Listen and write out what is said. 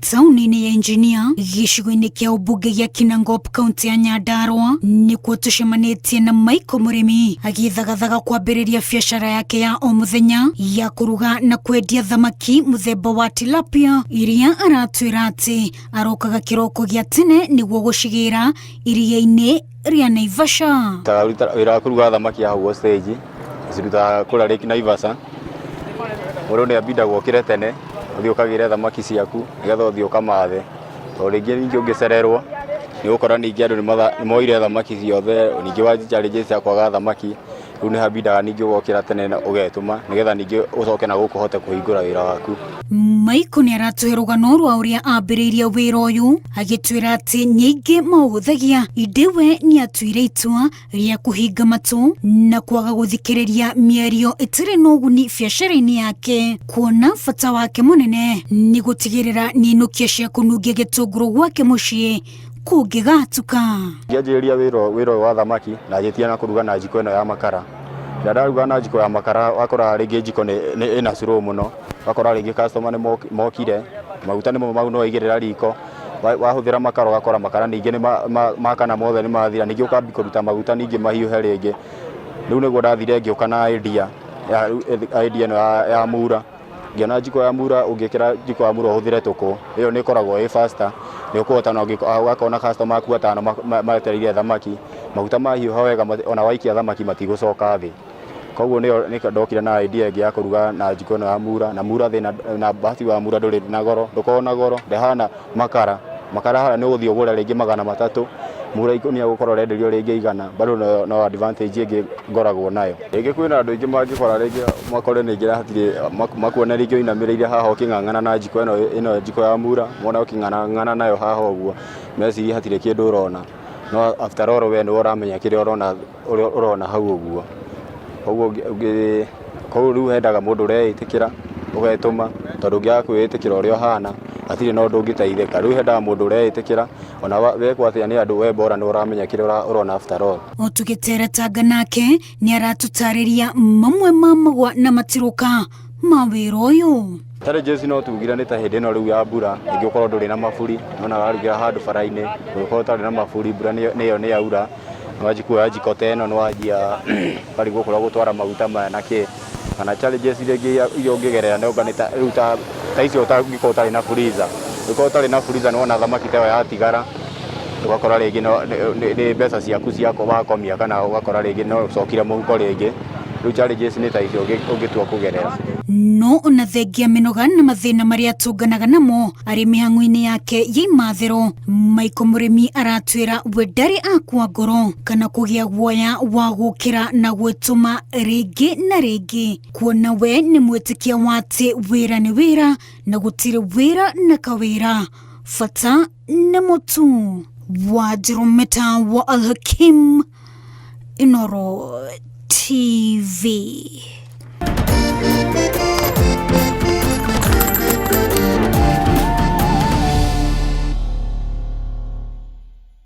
Taũni-inĩ ya Engineer gĩcigo-inĩ kĩa ũmbunge gĩa Kinangop kaunti ya Nyandarua nĩkuo tũcemanĩtie na Michael Mũrĩmi agĩthagathaga kwambĩrĩria biacara yake ya o mũthenya ya kũruga na kwendia thamaki mũthemba wa tilapia iria aratwĩra atĩ arokaga kĩroko gĩa tene nĩguo gũcigĩra iria-inĩ rĩa Naivasha. Wĩra wa kũruga thamaki haha ũguo stage cirutaga kũrĩa Lake Naivasha. Mũndũ nĩ ambindagwo okĩre tene ũthiĩ ũkagĩre thamaki ciaku nĩgetha ũthiĩ ũkamathe. Tondũ rĩngĩ ningĩ ũngĩcererwo nĩ ũgũkora ningĩ andũ nĩ moire thamaki ciothe, ningĩ wanjia challenges cia kwaga thamaki. Rĩu nĩ hambindaga ningĩ ũgokĩra tene na ũgetũma nĩgetha ningĩ ũcoke na gũkũ ũhote kũhingũra wĩra waku. Maiko nĩ aratũhe rũgano rwa ũrĩa ambĩrĩirie wĩra ũyũ agĩtwĩra atĩ nyingĩ maũhũthagia indĩ we nĩ atuire itua rĩa kũhinga matũ na kwaga gũthikĩrĩria mĩario ĩtarĩ na ũguni biacara-inĩ yake kuona bata wake mũnene nĩ gũtigĩrĩra nĩinũkia cia kũnungia gĩtũngũrũ gwake mũciĩ kũngĩgatuka. Ngĩanjĩrĩria wĩra wĩra ũyũ wa thamaki na njĩtie na kũruga na njiko ĩno ya makara. Rĩrĩa ndaruga na njiko ya makara wakoraga rĩngĩ njiko nĩ ĩna slow mũno, ũgakora rĩngĩ customer nĩ mokire, maguta nĩmo mau nĩ waigĩrĩra riko, wahũthĩra makara ũgakora makara ningĩ nĩ makana mothe nĩ mathira, ningĩ ũkambia kũruta maguta ningĩ mahiũhe rĩngĩ. Rĩu nĩguo ndathire ngĩũka na idea idea ĩno ya mura. Ngĩona njiko ya mura ũngĩkĩra njiko ya mura ũhũthĩre tũkũ, ĩyo nĩ ĩkoragwo ĩ faster, nĩ ũkũhota na ũgakorwo na customer aku atano metereire thamaki, maguta mahiũha wega ona waikia thamaki matigũcoka thĩ. Koguo nĩyo nĩkĩo ndokire na idea ĩngĩ ya kũruga na njiko ĩno ya mura, na mura thĩna na bahati wa mura ndũrĩ na goro, ndũkoragwo na goro, ndĩhana makara. Makara harĩa nĩ ũgũthiĩ ũgũre rĩngĩ 300, mura ikũnia ũgũkora ũrenderio rĩngĩ 100, bado no advantage ĩngĩ ngoragwo nayo. Rĩngĩ kwĩna andũ aingĩ mangĩkora rĩngĩ makore rĩngĩ hatirĩ makuone rĩngĩ ũinamĩrĩire haha ũkĩng'ang'ana na njiko ĩno ĩno njiko ya mura, mone ũkĩng'ang'ana nayo haha ũguo, mecirie hatirĩ kĩndũ ũrona, no after all we nĩwe ũramenya kĩrĩa ũrona ũrona hau ũguo. Koguo koguo rĩu hendaga mũndũ ũreĩtĩkĩra, ũgetũma, tondũ ũngĩaga kwĩĩtĩkĩra ũrĩa ũhana, hatirĩ na ũndũ ũngĩteithĩka. Rĩu hendaga mũndũ ũreĩtĩkĩra, ona wekwo atĩa nĩ andũ we bora nĩwe ũramenya kĩrĩa ũrona after all. O tũgĩteretanga nake nĩ aratũtarĩria mamwe ma magwa na matirũka ma wĩra ũyũ. Challenges no tugire nĩ ta hĩndĩ ĩno rĩu ya mbura, rĩngĩ ũkorwo ndũrĩ na maburi, nĩwona warugĩra handũ bara-inĩ, ũngĩkorwo ũtarĩ na maburi, mbura nĩyo nĩ yaura, nĩwanjia kuoya njiko ta ĩno nĩwanjia ũkarigwo kũrĩa ũgũtwara maguta maya na kĩ. Kana challenges iria ingĩ iria ũngĩgerera nĩ ũnga rĩu ta ta icio ũngĩkorwo ũtarĩ na freezer, ũngĩkorwo ũtarĩ na freezer nĩwona thamaki ta ĩyo yatigara, ũgakora rĩngĩ nĩ mbeca ciaku wakomia kana ũgakora rĩngĩ no ũcokire mũhuko rĩngĩ. Rĩu challenges nĩ ta icio ũngĩtua kũgerera. No ona thengia mĩnoga na mathĩna marĩa atũnganaga namo arĩ mĩhang'o-inĩ yake ya imathĩro, Michael Mũrĩmi aratwĩra we ndarĩ akua ngoro kana kũgĩa guoya wa gũkĩra na gwĩtũma rĩngĩ na rĩngĩ, kuona we nĩ mwĩtĩkia wa atĩ wĩra nĩ wĩra na gũtirĩ wĩra na kawĩra, bata nĩ mũtu. Wanjirũ Meta wa Alhakim, Inooro TV.